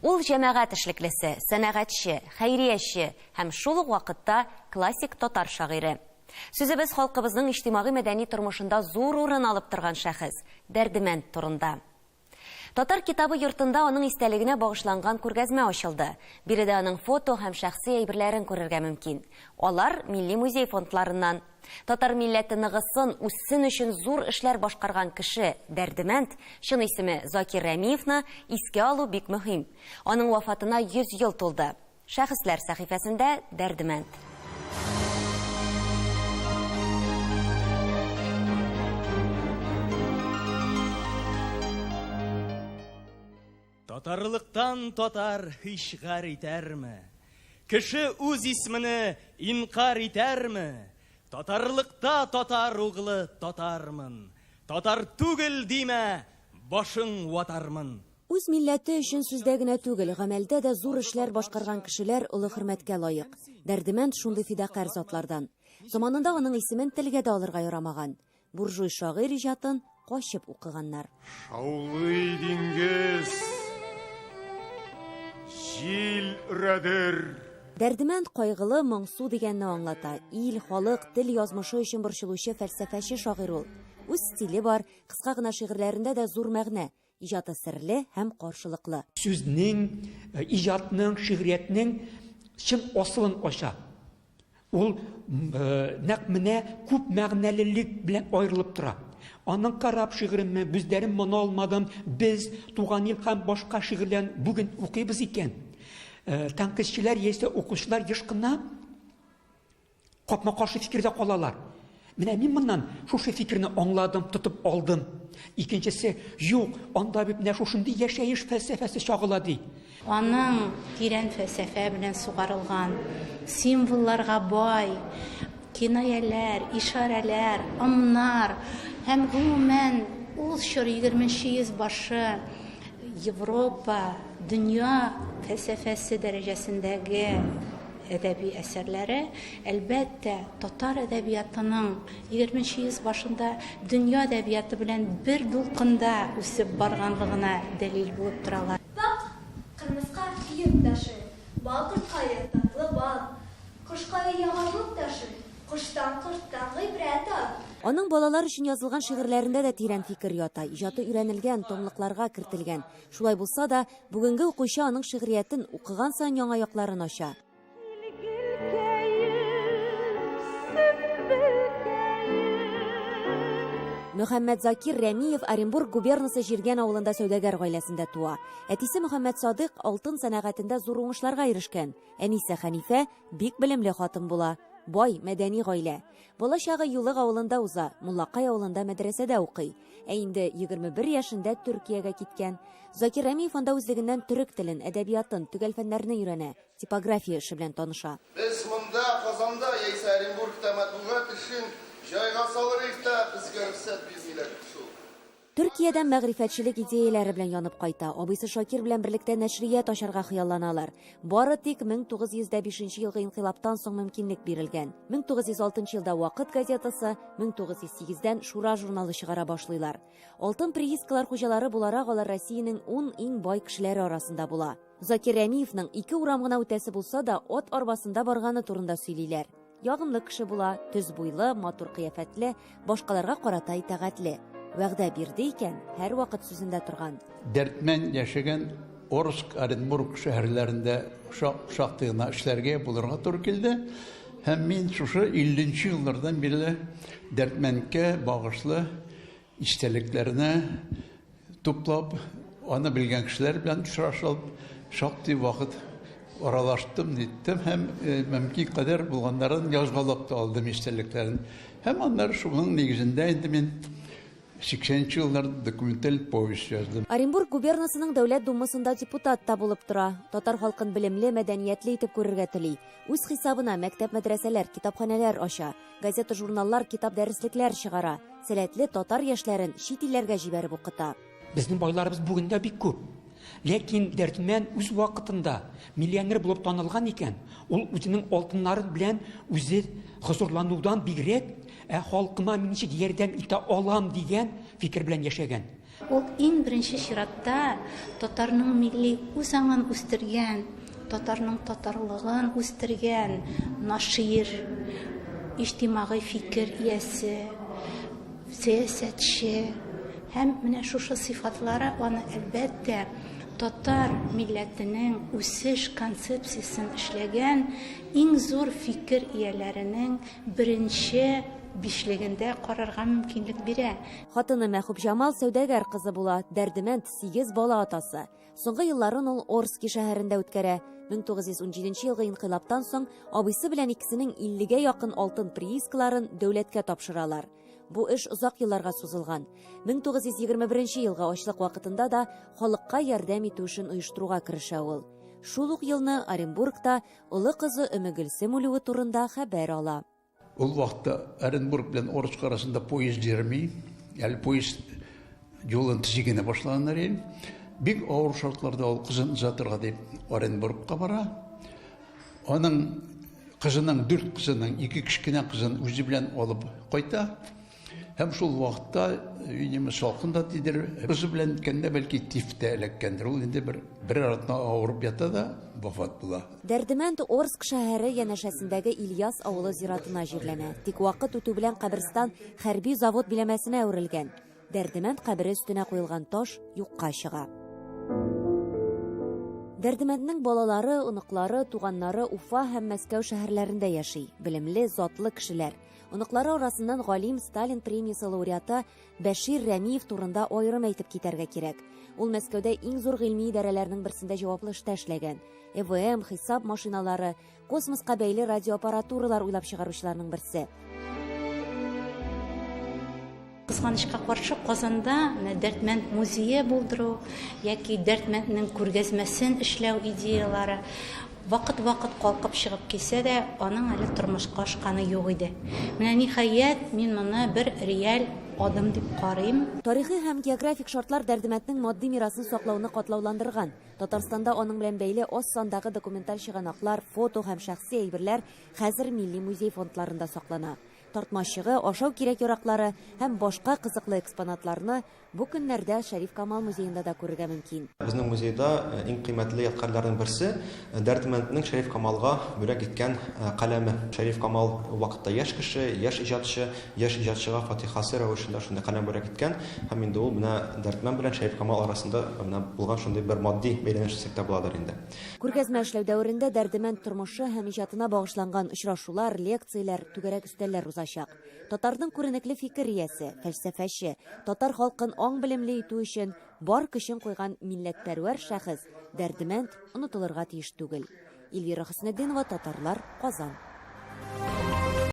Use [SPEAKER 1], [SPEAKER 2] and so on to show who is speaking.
[SPEAKER 1] Ул җәмәгать эшлеклесе, сәнәгатьче, хәйрияче һәм шул ук вакытта классик татар шагыйре. Сүзебез халкыбызның иҗтимагый-мәдәни тормышында зур урын алып торган шәхес, Дәрдемәнд турында. Татар китабы йортында аның истәлегенә багышланган күргәзмә ачылды. Биредә аның фото һәм шәхси әйберләрен күрергә мөмкин. Алар Милли музей фондларыннан. Татар милләте ныгысын, үссен өчен зур эшләр башкарган кеше Дәрдемәнд, чын исеме Закир Рәмиевны искә алу бик мөһим. Аның вафатына 100 ел тулды. Шәхесләр сәхифәсендә Дәрдемәнд.
[SPEAKER 2] Татарлыктан татар һич гар итәрме? Кеше үз исмене инкарь итәрме? Татарлыкта татар углы татармын. Татар түгел димә, башың ватармын.
[SPEAKER 1] Үз милләте өчен сүздә генә түгел, гамәлдә дә зур эшләр башкарган кешеләр олы хөрмәткә лаек. Дәрдемәнд шундый фидакарь затлардан. Заманында аның исемен телгә дә алырга ярамаган. Буржуй шагыйрь иҗатын качып укыганнар.
[SPEAKER 3] Шаулый диңгез, җил өрәдер.
[SPEAKER 1] Дәрдемәнд кайгылы, моңсу дигәнне аңлата. Ил, халык, тел язмышы өчен борчылучы фәлсәфәче шагыйрь ул. Үз стиле бар, кыска гына шигырьләрендә дә зур мәгънә. Иҗаты серле һәм каршылыклы.
[SPEAKER 4] Сүзнең, иҗатның, шигъриятнең чын асылын ача. Ул нәкъ менә күп мәгънәлелек белән аерылып тора. Аның Карап шигыреме, Бүзләрем моны алмадым, Без, Туган ил һәм башка шигырьләрен бүген укыйбыз икән, тәнкыйтьчеләр яисә укучылар еш кына Капма-каршы фикердә калалар. Менә мин моннан шушы фикерне аңладым, тотып алдым. Икенчесе, юк, анда бит менә шушындый яшәеш фәлсәфәсе чагыла, ди.
[SPEAKER 5] Аның тирән фәлсәфә белән сугарылган, символларга бай, кинаяләр, ишарәләр, ымнар һәм, гомумән, ул чор, егерменче йөз башы Европа, дөнья фәлсәфәсе дәрәҗәсендәге Әдәби әсәрләре, әлбәттә, татар әдәбиятының егерменче йөз башында дөнья әдәбияты белән бер дулкында үсеп барганлыгына дәлил булып торалар.
[SPEAKER 6] Бак, кырмыска йөк ташый, Бал корткае татлы бал. Кошкае ягымлык ташый, Коштан, корттан гыйбрәт ал.
[SPEAKER 1] Аның балалар өчен язылган шигырьләрендә дә тирән фикер ята, иҗаты өйрәнелгән, томлыкларга кертелгән. Шулай булса да, бүгенге укучы аның шигъриятен укыган саен яңа якларын ача. Мөхәммәтзакир Рәмиев Оренбург губернасы Җиргән авылында сәүдәгәр гаиләсендә туа. Әтисе Мөхәммәтсадыйк алтын сәнәгатендә зур уңышларга ирешкән. Әнисе Хәнифә бик белемле хатын була. Бай, мәдәни гаилә. Балачагы Юлык авылында уза, Муллакай авылында мәдрәсәдә укый. Ә инде 21 яшендә Төркиягә киткән. Закир Рәмиев анда үзлегеннән төрек телен, әдәбиятын, төгәл фәннәрне өйрәнә, типография эше белән таныша.
[SPEAKER 7] Без монда, Казанда яисә Оренбургта матбугат эшен җайга салырыйк та, безгә рөхсәт бирмиләр шул.
[SPEAKER 1] Төркиядән мәгърифәтчелек идеяләре белән янып кайта. Абыйсы Шакир белән берлектә нәшрият ачарга хыялланалар. Бары тик 1905 нче елгы инкыйлабтан соң мөмкинлек бирелгән. 1906 елда Вакыт газетасы, 1908-дән Шура журналы чыгара башлыйлар. Алтын приискалар хуҗалары буларак алар Россиянең ун иң бай кешеләре арасында була. Закир Рәмиевның ике урам гына үтәсе булса да, ат арбасында барганы турында сөйлиләр. Ягымлы кеше була, төз буйлы, матур кыяфәтле, башкаларга карата итагатьле. Вәгъдә бирде икән, һәрвакыт сүзендә торган.
[SPEAKER 8] Дәрдмәнд яшәгән Орск, Оренбург шәһәрләрендә шактый гына эшләргә, булырга туры килде. Һәм мин шушы 50 нче еллардан бирле Дәрдмәндкә багышлы истәлекләрне туплап, аны белгән кешеләр белән очрашып, шактый вакыт аралаштым, ниттем һәм э, мөмкин кадәр булганнарын язгалап та алдым истәлекләрен. Һәм аннары шуның нигезендә инде мин 80 нче елларда документаль повесть яздым.
[SPEAKER 1] Оренбург губернасының Дәүләт Думасында депутат та булып тора. Татар халкын белемле, мәдәниятле итеп күрергә тели. Үз хисабына мәктәп-мәдрәсәләр, китапханәләр ача. Газета-журналлар, китап-дәреслекләр чыгара, сәләтле татар яшьләрен чит илләргә җибәреп укыта.
[SPEAKER 4] Безнең байларыбыз бүген дә бик күп. Ләкин Дәрдмәнд үз вакытында миллионер булып танылган икән, ул үзенең алтыннары белән үзе хозурланудан бигрәк, ә халкыма мин ничек ярдәм итә алам дигән фикер белән яшәгән.
[SPEAKER 5] Ул иң беренче чиратта татарның милли үзаңын үстергән, татарның татарлыгын үстергән нашир, иҗтимагый фикер иясе, сәясәтче. Һәм менә шушы сыйфатлары аны, әлбәттә, татар милләтенең үсеш концепциясен эшләгән иң зур фикер ияләренең беренче бишлегендә карарга мөмкинлек бирә.
[SPEAKER 1] Хатыны Мәхүбҗамал сәүдәгәр кызы була, Дәрдемәнд, сигез бала атасы. Соңгы елларын ул Орски шәһәрендә үткәрә. 1917 елгы инкыйлабтан соң абыйсы белән икесенең 50гә якын алтын приискаларын дәүләткә тапшыралар. Бу эш озак елларга сузылган. 1921 елгы ачлык вакытында да халыкка ярдәм итү эшен оештыруга керешә ул. Шул ук елны Оренбургта олы кызы Өмегөлсем үлүе турында хәбәр ала.
[SPEAKER 8] Ул вакытта Оренбург белән Орск арасында поезд йөрми. Әле поезд юлын төзи генә башлаганнар иде. Бик авыр шартларда ул кызын озатырга дип Оренбургка бара. Аның кызының, дүрт кызының, ике кечкенә кызын үзе белән алып кайта. Һәм шул вакытта, видимо, салкын да тидер, кызы белән үткәндә бәлки тиф тә эләккәндер. Ул инде бер берәр атна авырып ята да вафат була.
[SPEAKER 1] Дәрдемәнд Орск шәһәре янәшәсендәге Ильяс авылы зиратына җирләнә. Тик вакыт үтү белән каберстан хәрби завод биләмәсенә әверелгән. Дәрдемәнд кабере өстенә куелган таш юкка чыга. Дәрдемәнднең балалары, оныклары, туганнары Уфа һәм Мәскәү шәһәрләрендә яши. Белемле, затлы кешеләр. Оныклары арасыннан галим Сталин премиясе лауреаты Бәшир Рәмиев турында аерым әйтеп китәргә кирәк. Ул Мәскәүдә иң зур гыйльми идарәләрнең берсендә җаваплы эштә эшләгән. ЭВМ, хисап машиналары, космоска бәйле радиоаппаратуралар уйлап чыгаручыларның берсе.
[SPEAKER 5] Кызганычка каршы, Казанда менә Дәрдмәнд музее булдыру яки Дәрдмәнднең күргәзмәсен эшләү идеялары вакыт-вакыт калкып чыгып килсә дә, аның әле тормышка ашканы юк иде. Менә, ниһаять, мин моны бер реаль адым дип карыйм.
[SPEAKER 1] Тарихи һәм географик шартлар Дәрдемәнднең матди мирасын саклауны катлауландырган. Татарстанда аның белән бәйле аз сандагы документаль чыганаклар, фото һәм шәхси әйберләр хәзер Милли музей фондларында саклана. Тартмачыгы, ашау кирәк-яраклары һәм башка кызыклы экспонатларны бу көннәрдә Шәриф Камал музеенда да күрергә мөмкин.
[SPEAKER 9] Безнең музейда иң кыйммәтле ядкарьләрнең берсе, Дәрдмәнднең Шәриф Камалга бүләк иткән каләме. Шәриф Камал ул вакытта яшь кеше, яшь иҗатчы, яшь иҗатчыга фатихасы рәвешендә шундый каләм бүләк иткән. Һәм инде ул менә Дәрдмәнд белән Шәриф Камал арасында менә булган шундый бер матди бәйләнеш дисәк тә буладыр инде.
[SPEAKER 1] Күргәзмә эшләү дәверендә Дәрдемәнд тормышы һәм иҗатына багышланган очрашулар, лекцияләр, түгәрәк өстәлләр узачак. Татарның күренекле фикер иясе, фәлсәфәче, татар халкын аң-белемле итү өчен бар көчен куйган милләтпәрвәр шәхес Дәрдемәнд онытылырга тиеш түгел. Эльвира Хөснетдинова, Татарлар, Казан.